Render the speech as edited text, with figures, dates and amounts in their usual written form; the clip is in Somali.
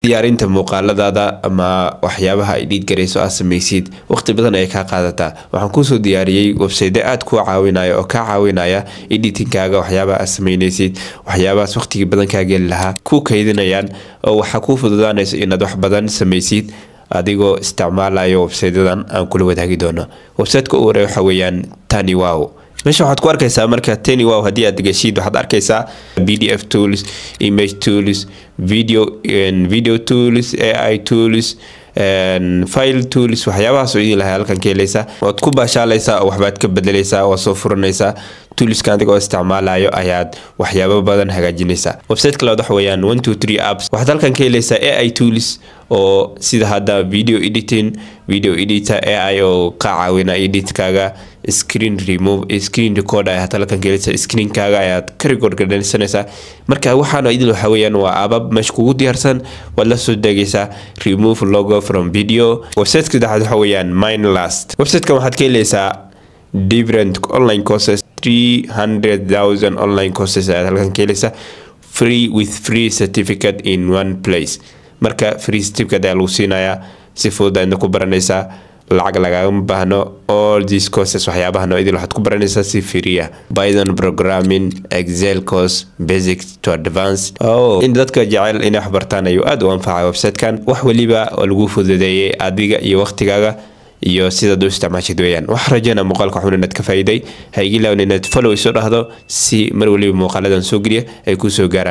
Diyaarinta muuqaaladaada ama waxyaabaha ay edit garayso aad samaysid waqti badan ayay kaa qaadataa. Waxaan kuusoo diyaariyey website aad kuu caawinaya oo kaa caawinaya editingkaaga, waxyaabaha aad samaynaysid, waxyaabahaas waqtigii badan kaa geli lahaa kuu kaydinayaan, oo waxaa kuu fududaanaysa inaad wax badan samaysid adigoo isticmaalayo websiteyadan aan kula wadaagi doono. Websiteka u horeya waxa weeyaan Tiny Wow. Meesha waxaad ku arkaysaa marka Tiny Wow haddii aad geshid, waxaad arkaysaa PDF tools, image tools, video, video tools, AI tools, file tools, waxyaabahaas oo idin lahay halkan ka helaysaa. Waad ku baashaalaysaa oo waxbaad ka bedelaysaa, waa soo furanaysaa toolskan adigoo isticmaalayo ayaad waxyaabo badan hagaajinaysaa. Websiteka labaad waxa weeyaan 123 Apps. Waxaad halkan ka helaysaa AI tools oo sida hadda video editing, video editor AI oo ka caawina editkaaga, screen remove, screen record ayaad halkan ka helaysaa, screenkaaga ayaad ka record garanaysanaysaa. Marka waxaana idin waxa weeyaan waa app meesha kugu diyaarsan, waad la soo degaysaa. Remove logo from video. Websiteka saddexaad waxa weeyaan Mindlast. Websitekan waxaad ka helaysaa different online courses, 300,000 online courses ayaad halkan ka helaysaa, free with free certificate in one place. Marka free certificate ayaa lagu siinayaa, si fudud ayaadna ku baranaysaa, lacag lagagama baahno. All these courses, waxyaabahan oo idil, waxaad ku baranaysaa si free ah: Python programming, Excel course, basic to advanced. Oh, in dadka jecel inay wax bartaan ayuu aad u anfacay websitekan. Wax waliba oo lagu fududeeyey adiga iyo waqtigaaga iyo sidaad u isticmaashid weeyaan. Waxaan rajeynaa muuqaalka xun inaad ka faa'iiday. Ha iga ilaawin inaad follow iso dhahdo si mar waliba muuqaaladan soo geliya ay kuu soo gaaraan.